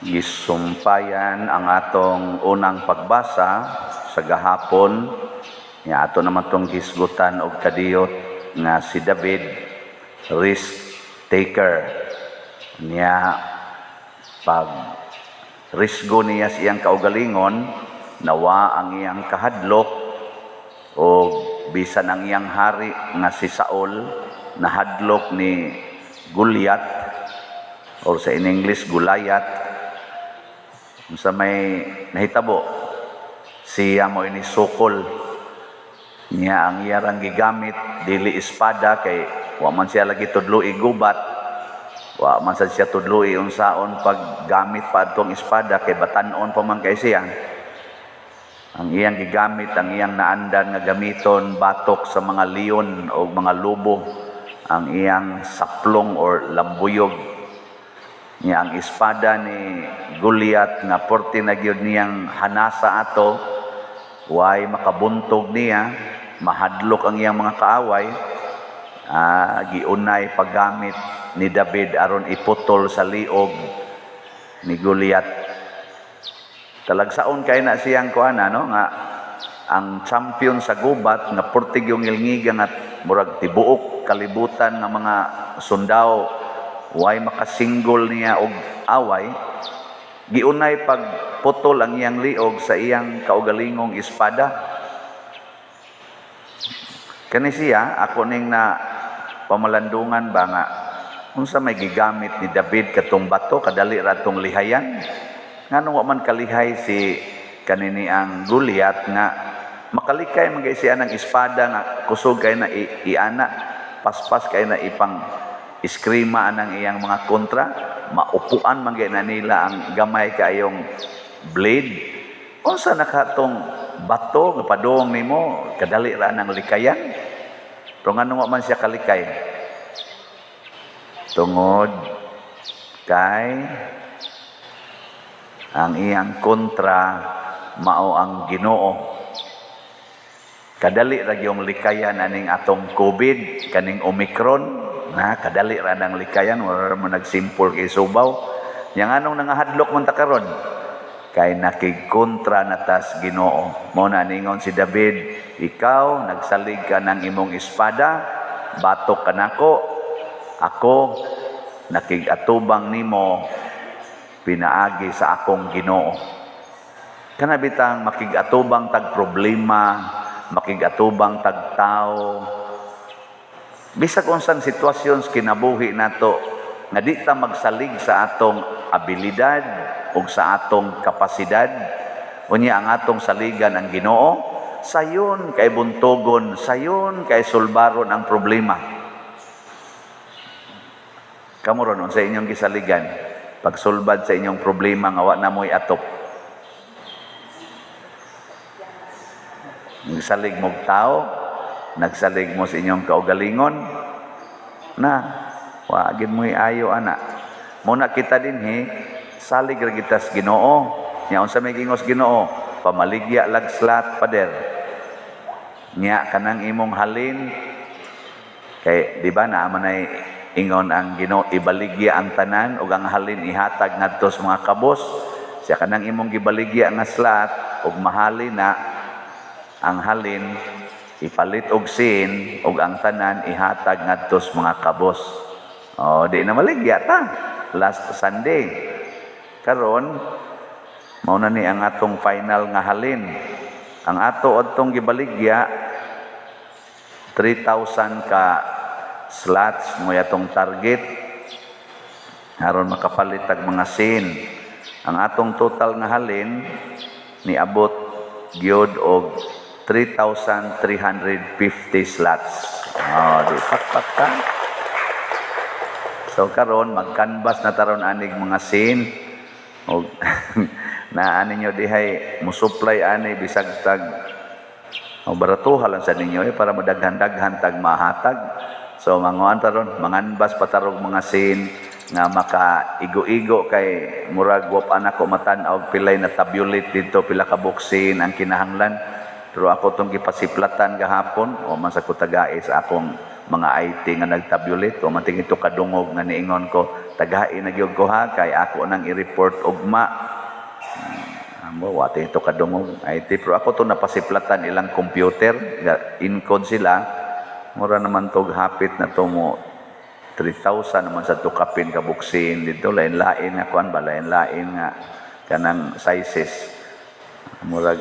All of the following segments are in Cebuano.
Gisumpayan ang atong unang pagbasa sa gahapon nga ato naman tong gisgutan og kadiyot nga si David, risk taker niya. Pag risgo niya sa iyang kaugalingon, nawa ang iyang kahadlok o bisan ang iyang hari nga si Saul nahadlok ni Goliath, or sa in English, Goliath. Unsa may nahitabo, siya mo ini sukol niya. Ang iyarang gigamit dili espada kay wa man siya lagi tudloi gubat, wa man sad siya tudloi unsaon paggamit pa adtong espada kay batan-on pa man kay siya. Ang iyang gigamit, ang iyang naandan nga gamiton batok sa mga leon o mga lobo, ang iyang saplong or lambuyog niya. Ang espada ni Goliath nga porte na gyud niyang hanasa ato, way makabuntog niya, mahadlok ang iyang mga kaaway. Giunay paggamit ni David aron iputol sa liog ni Goliath. Talagsaon kay na siyang kuan, ano, nga ang champion sa gubat nga porte yung ngilngiga nga murag tibuok kalibutan nga mga sundao way makasinggol niya og away, giunay pagputol ang iyang liog sa iyang kaugalingong espada. Kani siya ako ning na pamalandungan ba nga unsa may gigamit ni David katong bato, kadali ra tong lihayan, nganong wa man kalihay si kanini ang Goliath nga makalikay man kay siya ng espada nga kusog kay na iana, paspas kay na ipang iskrima anang iyang mga kontra, maupuan man na nila ang gamay kayong blade? Unsa na katong bato nga padung nimo, kadali ra nang likayan, pero ngano wa man siya kalikay? Tungod kay ang iyang kontra mao ang Ginoo. Kadali ra gyung likayan aning atong COVID, kaning Omicron na kadali ra nang likayan, wala ra man nagsimple kay subaw. Yang anong nangahadlok man ta karon kay nakigkontra na tas Ginoo. Mo na ningon si David, "Ikaw nagsalig ka ng imong espada batok kanako, ako nakig-atubang nimo pinaagi sa akong Ginoo." Kana bitang makig-atubang tag problema, makig-atubang tag tao, bisag unsang sitwasyon sa kinabuhi nato nga di ta magsalig sa atong abilidad ug sa atong kapasidad, unya ang atong saligan ang Ginoo, sayon kay buntogon, sayon kay sulbaron ang problema. Kamo ron, unsa inyong gisaligan pagsulbad sa inyong problema nga wa na mo'y atop? Nagsalig mog tao, nagsalig mo sa inyong kaugalingon na wa gid mo'y ayo ana. Muna kita dinhi, salig ra kita sa Ginoo. Nya unsa may gingos Ginoo? "Pamaligya lag slat, pader." Nya kanang imong halin kay di ba naa man ay ingon ang Ginoo, ibaligya ang tanan ug ang halin ihatag ngadto sa mga kabos. Siya kanang imong gibaligya nga slat ug mahalin na ang halin, ipalit og sin ug ang tanan ihatag ngadto sa mga kabos. Oh, di na maligya ta last Sunday. Karon mao na ni ang atong final nga halin. Ang ato adtong gibaligya 3,000 ka slots mo atong target aron makapalit tag mga sin. Ang atong total nga halin niabot gyud og 3,350 slots. Oh, di pakpak ka. So karon magkanbas na taron anig mga sin og naa ninyo dihay musupply ani bisag tag o baratuha lang sa ninyo eh, para madaghan-daghan tag mahatag. So manguan taron, manganbas patarog mga sin nga maka igo-igo kay murag wa pa nako matan-aw pilay na tabulate dito, pila ka buksin ang kinahanglan. Pero ako tong gipasiplatan gahapon o man sa kutagae sa akong mga IT nga nagtabulate o man tingin ito kadungog nga niingon ko. Tagain na gyud ko ha, kay ako nang i-report ugma. Amo, wa to kadungog IT, pero ako to napasiplatan ilang computer, encode sila. Mura naman tog hapit na to mo 3,000 naman sa to kapin ka buksin dito, lain-lain nga kuan ba, lain-lain nga kanang sizes. Murag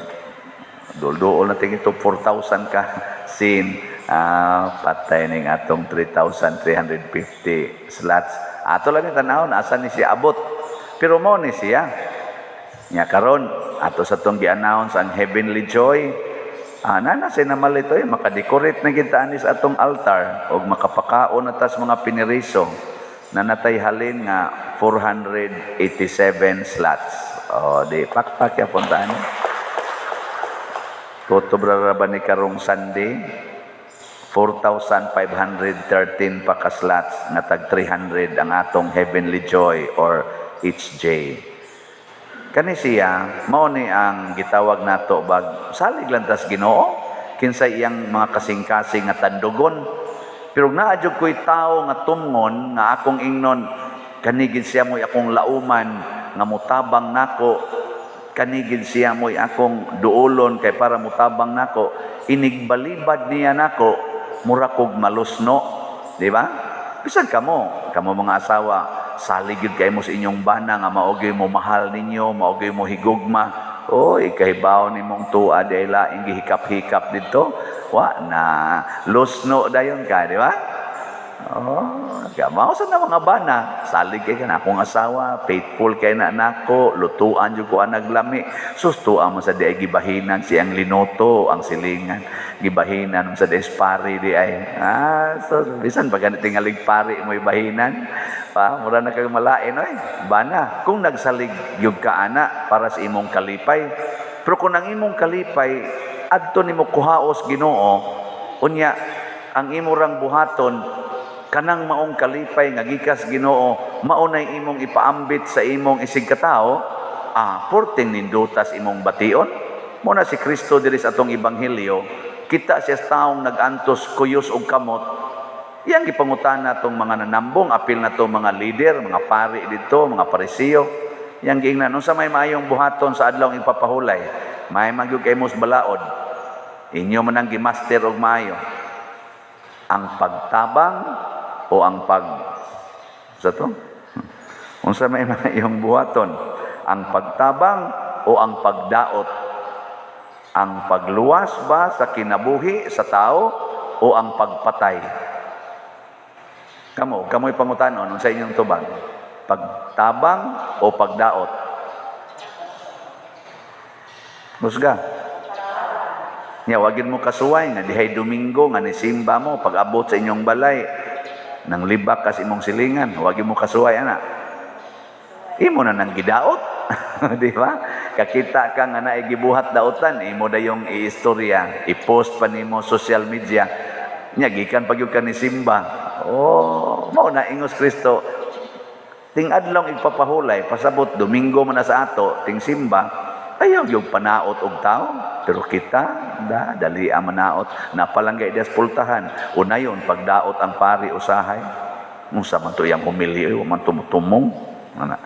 dul-duol na tingin to 4,000 ka sin. Ah, patay ning atong 3,350 slots. Ato lang ni tanawon asa ni siya abot. Pero mo ni siya. Nya karon ato sa tong gi-announce ang Heavenly Joy. Ah, nana sa namalito eh, makadecorate na kita ani sa atong altar og makapakaon na tas mga piniriso na natay halin nga 487 slots. O, di pakpak ya puntaan. Tutob ra ba ni karong Sunday? 4,513 pa ka slots nga tag 300 ang atong Heavenly Joy or HJ. Kani siya, mao ni ang gitawag nato bag salig lang tas Ginoo kinsay iyang mga kasing-kasing nga tandugon. Pero naa jud ko'y tawo nga tumngon nga akong ingnon, kani gid siya mo'y akong lauman nga mutabang nako, kani gid siya mo'y akong duolon kay para mutabang nako, inigbalibad niya nako, mura kog malusno, di ba? Bisan kamo, kamo mga asawa, salig gyud kay mo sa inyong bana nga mao gyud mo mahal ninyo, mao gyud mo higugma. Oy, kahibaw nimong tuwa dahil laing gihikap-hikap dito. Wa na lusno dayon ka, di ba? Oh, mao sa na mga bana, salig kay kana akong asawa, faithful kay na nako, lutuan jud ko anag lami. Sus, tuwa mo sa di ay gibahinan siyang linuto ang silingan. Gibahinan mo sa di pari di ay. Ah, so bisan pa ganit tingalig pari mo ibahinan. Pa, mura na kag malain oy. Bana, kung nagsalig gyud ka ana para sa imong kalipay. Pero kung ang imong kalipay adto nimo kuhaos Ginoo, unya ang imo rang buhaton kanang maong kalipay nga gikas Ginoo, mao nay imong ipaambit sa imong isig katawo, ah, porting nindutas imong bation. Mo na si Kristo diri sa atong ebanghelyo, kita siya sa taong nag-antos kuyos og kamot. Iyang gipangutana tong mga nanambong, apil na tong mga leader, mga pari dito, mga Parisiyo. Iyang giingnan, unsa may maayong buhaton sa adlaw ipapahulay? May magyud kay mos balaod. Inyo man ang gimaster og maayo. Ang pagtabang o ang pag sa to? Unsa may maayong buhaton? Ang pagtabang o ang pagdaot? Ang pagluwas ba sa kinabuhi sa tao o ang pagpatay? Kamo, kamo'y pangutanon unsa inyong tubag? Pagtabang o pagdaot? Musga. Nya wagin mo kasuway nga dihay Domingo nga nisimba mo pag abot sa inyong balay nang libak ka sa imong silingan, wagin mo kasuway ana. Imo na nang gidaot. Di ba? Kakita ka nga naay gibuhat daotan, imo dayong iistorya, i-post pa nimo social media. Nya gikan pa gyud ka ni simba. Oh, mao na ingos Kristo. Ting adlaw igpapahulay, pasabot Domingo man na sa ato, ting simba, ayaw yung panaot og tao. Pero kita, da, dali ang manaot. Napalanggay dias pultahan. Unayon, pagdaot ang pari usahay. Unsa man to iyang humili, wa man tumutumong. Ana.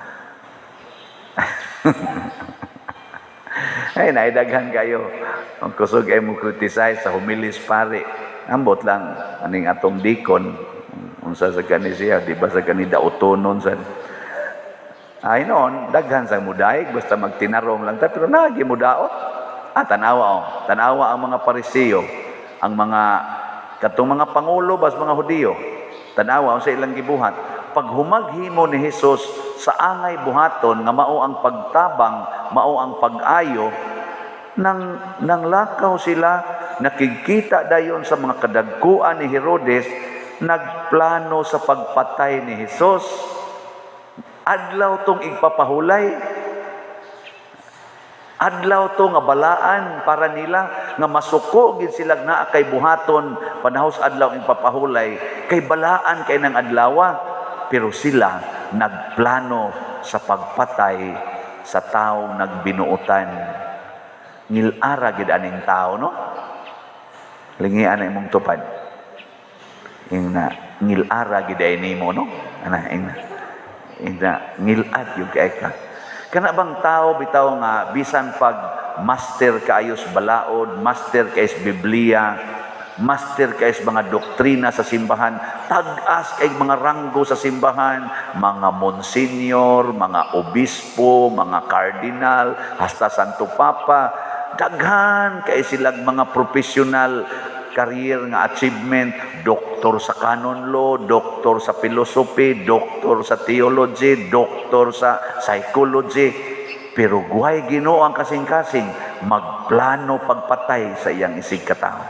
Ay, naidaghan kayo. Ang kusog ay mo criticize sa humilis pari. Ambot lang, aning atong dikon. Unsa sa gani siya, di ba sa gani dautonon sa... Ay noon, daghan sa mudaig, basta magtinarong lang ta, pero nagi mudaot. Ah, tanawa oh. Tanawa ang mga Parisiyo, ang mga katong mga pangulo bas mga Hudiyo. Tanawa sa ilang gibuhat. Pag humaghimo ni Hesus sa angay buhaton nga mao ang pagtabang, mao ang pag-ayo, nang nanglakaw sila, nakikita dayon sa mga kadagkuan ni Herodes, nagplano sa pagpatay ni Hesus. Adlaw tong igpapahulay. Adlaw to nga balaan para nila nga masuko gid sila naa kay buhaton panahos adlaw igpapahulay kay balaan kay nang adlawa, pero sila nagplano sa pagpatay sa taong nagbinuotan. Ngilara gid aning tao, no? Lingian na imong tupad. Ingna ngilara gid ay nimo, no? Ana ingna. Ina ngilad yung kay ka. Kana bang tao bitaw nga bisan pag master kaayos balaod, master kaayos Biblia, master kay mga doktrina sa simbahan, tag-as kay mga ranggo sa simbahan, mga monsenyor, mga obispo, mga kardinal, hasta Santo Papa, daghan kay silang mga professional career nga achievement, doktor sa canon law, doktor sa philosophy, doktor sa theology, doktor sa psychology. Pero guhay Ginoo ang kasing-kasing magplano pagpatay sa iyang isig katao.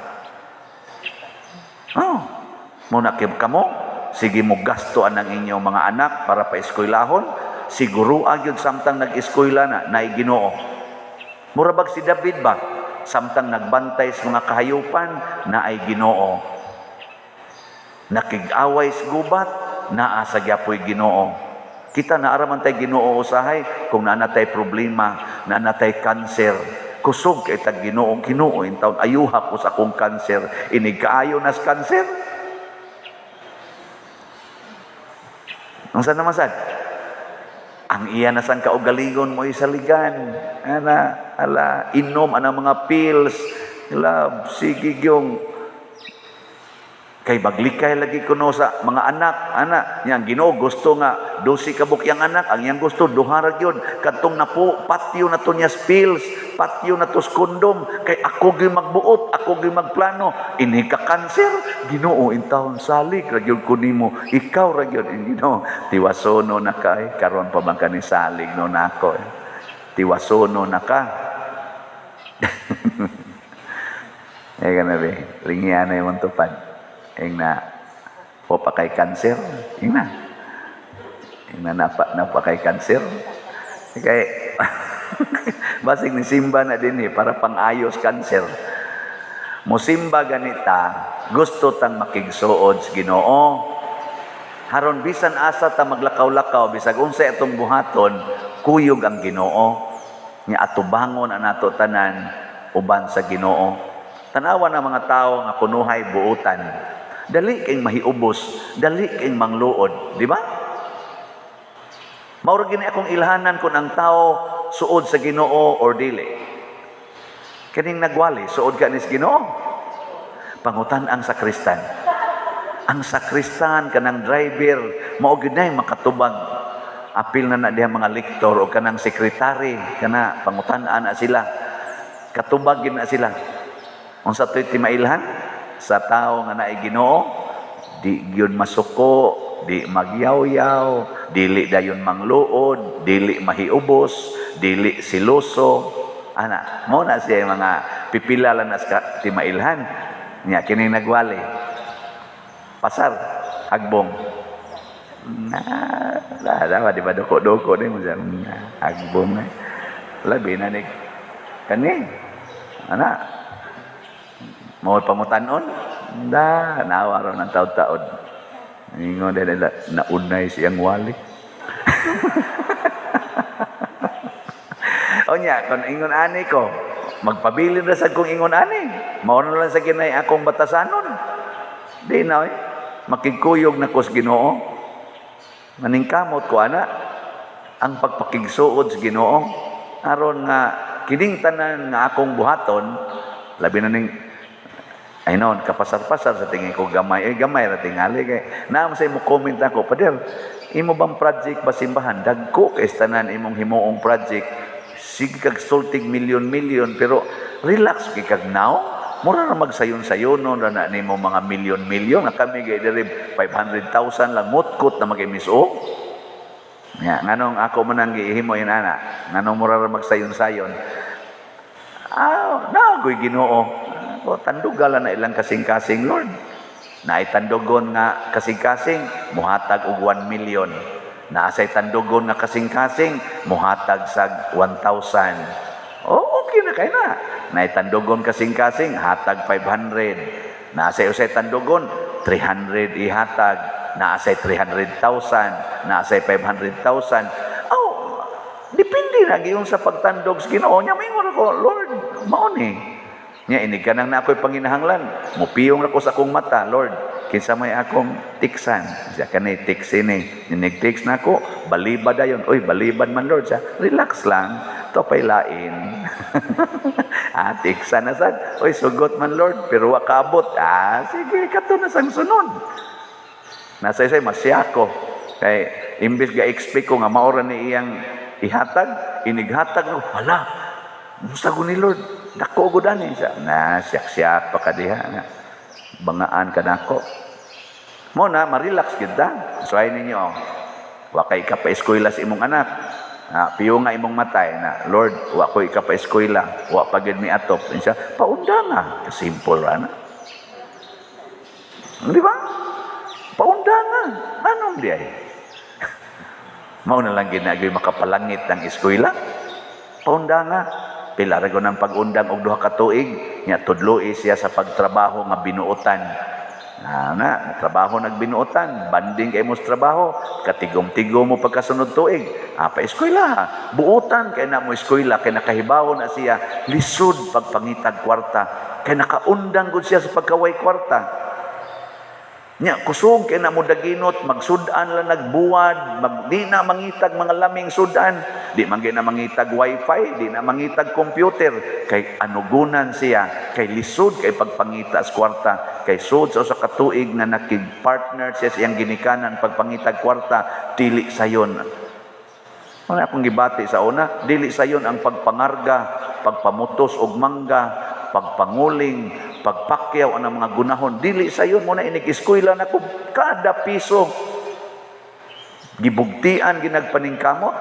Oh, muna kib kamo, sige mo gasto anang inyong mga anak para pa eskwelahon, siguro agyod samtang nag-eskwela na naay Ginoo. Mura bag si David ba? Samtang nagbantay sa mga kahayupan, naay Ginoo. Nakig-away sa gubat, naa sa gyapoy Ginoo. Kita naara man tay Ginoo usahay kung naa na tay problema, naa na tay cancer. Kusog kay tag Ginoo, Ginoo intawon ayuha ko sa akong cancer. Inig kaayo nas cancer. Unsa naman sad? Ang iya na sang kaugalingon mo isaligan. Ana, ala, inom ana mga pills. Love, sige gyong kay baglikay lagi kuno sa mga anak, ana, yang Ginoo gusto nga 12 ka buok yang anak, ang iyang gusto duha ra gyud. Kadtong napo patyo na to niya pills, patyo na to kondom, kay ako gyud magbuot, ako gyud magplano. Ini ka kanser, Ginoo intawon salig ra gyud ko nimo, ikaw ra gyud ang Ginoo. Tiwasono na kay karon pa man kani salig no nako. Tiwasono na ka. Eh kana be, ringian na imong tupad. Ing na po pa kay kanser, ing na. Ing na napa kay kanser. Kay basig ni simba na din eh, para pang-ayos kanser. Musimba ganita, gusto tang makigsuod sa Ginoo. Haron bisan asa ta maglakaw-lakaw, bisag unsay atong buhaton, kuyog ang Ginoo. Nya atubangon ang ato tanan uban sa Ginoo. Tanawa na mga tao nga kunuhay buutan. Dali kay mahiubos, dali kay mangluod, di ba? Mao ra gini akong ilhanan kung ang tao suod sa Ginoo or dili. Kaning nagwali, suod ka nis Ginoo. Pangutan ang sakristan. Ang sakristan kanang driver mao gyud nay makatubag. Apil na na diha mga lektor o kanang sekretary kana pangutan-an na sila. Katubag gyud na sila. Unsa to'y timailhan sa tao nga naay Ginoo, di gyud masuko, di magyaw-yaw, dili dayon mangluod, dili mahiubos, dili siloso. Ana, mo na siya mga pipila lang na sa timailhan. Nya kini nagwali. Pasar hagbong. Na, la, di ba doko-doko din mo siya. Hagbong na. Labi na ni kani. Ana, mau pangutanon? Da, nawa raw ng taod-taod. Ingon din nila, naunay siyang wali. O niya, kung ingon ani ko, magpabilin na sa kong ingon ani. Mauna lang sa ginay akong batasanon. Di na, eh. Makigkuyog na ko sa Ginoo. Maningkamot ko, ana, ang pagpakigsuod sa Ginoo. Aron nga, kining tanan nga akong buhaton, labi na ning ay noon, kapasar-pasar sa tingin ko gamay. Eh, gamay ra tingali. Kay, naam sa imo comment ako, Pader, imo bang project ba simbahan? Dagko kay tanan imong himuong project. Sige kag sultig milyon-milyon, pero relax kay kag now. Mura na magsayon-sayon ra na nimo mga milyon-milyon. Na kami kay diri 500,000 lang mutkot na mag-MSO. Ya, nganong ako man ang gihimo yun ana. Nganong mura ra magsayon-sayon. Ah, nagoy Ginoo. O, tandugalan na ilang kasing-kasing, Lord. Naay tandugon nga kasing-kasing, muhatag og 1 million. Naasay tandugon nga kasing-kasing, muhatag sag 1,000. Oh, okay na kay na. Naay tandugon kasing-kasing, hatag 500. Naasay usay tandugon, 300 ihatag. Naasay 300,000, naasay 500,000. Oh, depende na gyud sa pagtandog sa Ginoo. Nya mingon ako, Lord, mao ni. Nya inig ka nang na ako'y panginahanglan. Mupiyong na ko sa akong mata, Lord. Kinsa may akong tiksan? Siya kani text ini. Ninig-text na ako, balibad dayon. Uy, balibad man, Lord. Siya, relax lang. To pay lain. Ah, tiksan na sad. Uy, sugot man, Lord, pero wa kaabot. Ah, sige, kato na sang sunod. Nasa isay masyako. Kay imbes ga expect ko nga maora ni iyang ihatag, inighatag ko, hala. Musta ko ni Lord? Dako gud ani siya. Na siyak-siyak pa ka diha nga. Bangaan ka nako. Mo na ma-relax gid ta. So ay ninyo, oh. Wa kay ka pa eskwela sa imong anak. Ah, piyo nga imong matay na, "Lord, wa ko ika pa eskwela, wa pa gid mi atop." Siya, paunda nga. Simple ra na. Di ba? Paunda nga. Anong di ay? Mao na lang ginagay makapalangit ng eskwela. Paunda nga. Pila ra ng pag-undang og 2 ka tuig nya, tudloi siya sa pagtrabaho nga binuotan. Na, trabaho nagbinuotan, banding kay mo sa trabaho, katigom-tigom mo pagkasunod tuig. Ah, pa eskwela, buotan kay na mo eskwela, kay nakahibaw na siya, lisod pagpangitag kwarta, kay nakaundang gud siya sa pagkaway kwarta. Nya kusog kay na mo daginot, magsud-an lang nagbuwad, di na mangitag mga laming sudan, di man na mangitag wifi, di na mangitag computer, kay anugunan siya, kay lisod kay pagpangita sa kwarta, kay sud sa usa ka tuig nga nakig-partner siya sa iyang ginikanan pagpangitag kwarta, dili sayon. Wala akong gibati sa una, dili sayon ang pagpangarga, pagpamutos og mangga, pagpanguling, pagpakyaw ang mga gunahon. Dili sayon mo na inig-eskwela na ko kada piso. Gibugtian ginagpaningkamot.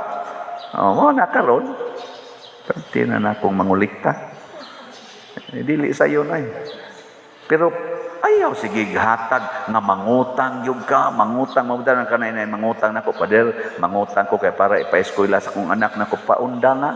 Oh, mo na karon. Pwede na na akong mangulikta. Eh, dili sayon ay. Pero ayaw sige hatag nga mangutang yung ka, mangutang, mangutang ka na, mangutang nako, pader, mangutang ko kay para ipa-eskwela sa akong anak nako, paunda nga.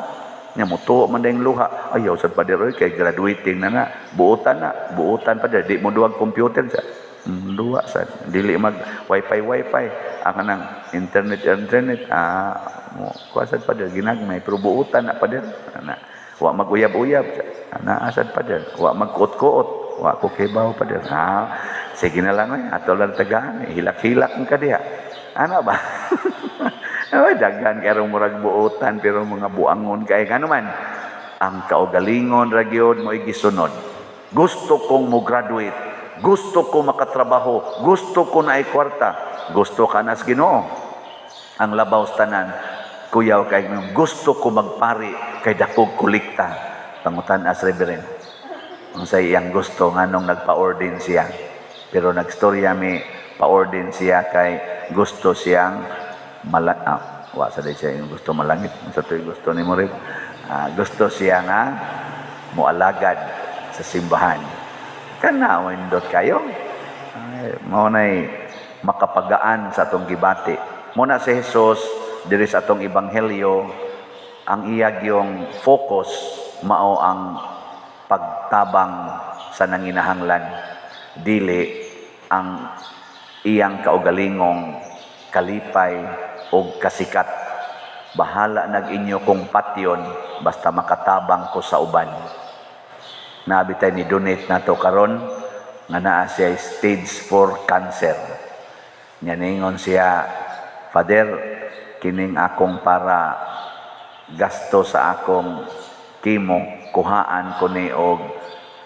Nya mutuo man dayong luha. Ayaw sad, pader, oy, kay graduating na na. Buotan na, buotan, pader, di mo duwag computer sa. Duwa sad. Dili mag wifi wifi. Ang kanang internet internet, ah, mo kuha sad, pader, ginagmay, pero buotan na, pader. Ana, wa maguyab-uyab. Ana asad, pader. Wa magkuot-kuot. Wa ko kibaw, pader. Ah, sige na lang oy, ato lang tagaan, hilak-hilak ka diha. Ano ba? Ay, daghan kay murag buotan pero mga buangon kay ngano man. Ang kaugalingon ra gyud mo gisunod. Gusto kong mo graduate, gusto ko makatrabaho, gusto ko na ay kwarta, gusto ka na sa Ginoo. Ang labaw sa tanan, kuyaw kay gusto ko magpari kay dakog kolekta. Pangutan as reverend. Kung sa iyang gusto nganong nagpa-ordain siya. Pero nagstorya mi, pa-ordain siya kay gusto siyang ah, wa sa siya yung gusto malangit sa tuig gusto ni Morib. Ah, gusto siya nga moalagad sa simbahan. Kana windot kayo. Ay, mao nay makapagaan sa atong gibati. Mo na si Jesus diri sa atong ebanghelyo, ang iyag yung focus mao ang pagtabang sa nanginahanglan, dili ang iyang kaugalingong kalipay o kasikat. Bahala nag inyo kong patyon basta makatabang ko sa uban. Nabitay ni donate na to karon nga naa siya stage 4 cancer. Nya ningon siya, "Father, kining akong para gasto sa akong chemo, kuhaan ko ni og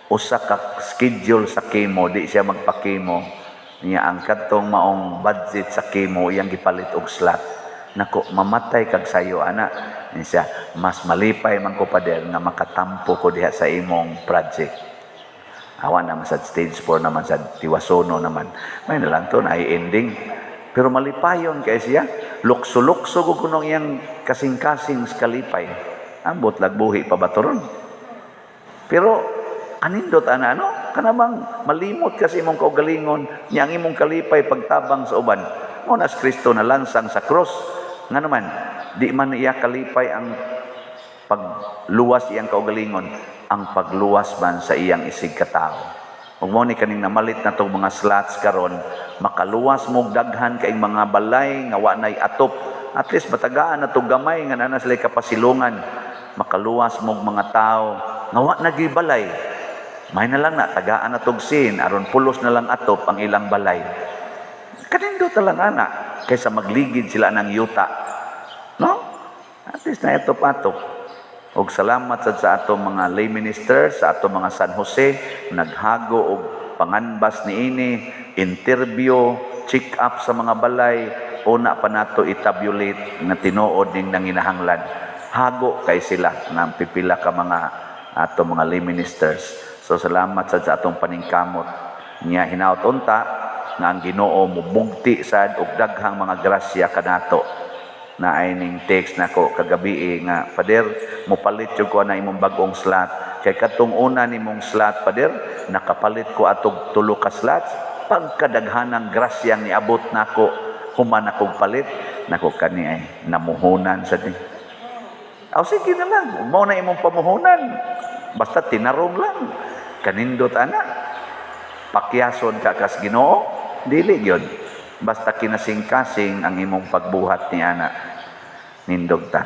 usa ka schedule sa chemo." Di siya magpa-chemo niya. Ang kadtong maong budget sa chemo iyang gipalit og slot. "Nako, mamatay kag sayo ana." Niya siya, "Mas malipay man ko, pader, nga makatampo ko diha sa imong project." Awa naman sa stage 4 naman sa tiwasono naman. May na lang to na ending. Pero malipayon kay siya. Lukso-lukso ko kunong iyang kasing-kasing sa kalipay. Ambot lagbuhi pa ba to ron? Pero anindot ana, ano? Kanabang malimot kasi imong kaugalingon, niya ang imong kalipay pagtabang sa uban. Mo nas Kristo na lansang sa cross. Nga naman, di man iya kalipay ang pagluwas iyang kaugalingon, ang pagluwas man sa iyang isig katao. Ug mo ni kaning namalit na tong mga slots karon, makaluwas mo daghan kay mga balay nga wa nay atop. At least matagaan na to gamay nga naa sila kapasilungan. Makaluwas mo mga tao nga wa nagi balay. May na lang na tagaan na tugsin aron pulos na lang atop ang ilang balay. Kanindot lang ana kaysa magligid sila ng yuta. No? At least na atop atop. Og salamat sad sa atong mga lay ministers, sa atong mga San Jose, naghago og panganbas niini, interview, check up sa mga balay, una pa nato i-tabulate nga tinuod ning nanginahanglan. Hago kay sila ng pipila ka mga ato mga lay ministers. So salamat sad sa atong paningkamot. Nya hinaut unta nga ang Ginoo mubugti sad og daghang mga grasya kanato. Na ay ning text nako kagabi nga, "Pader, mopalit jud ko na imong bag-ong slot kay katong una nimong slot, Pader, nakapalit ko atog tulo ka slots, pagkadaghanang grasyang niabot nako human akong palit nako." Kani ay namuhunan sa ni. Aw, sige na lang, mao na imong pamuhunan, basta tinarong lang. Kanindot ana, pakyason ka kas Ginoo, dili gyud, basta kinasing-kasing ang imong pagbuhat ni ana. Nindog ta.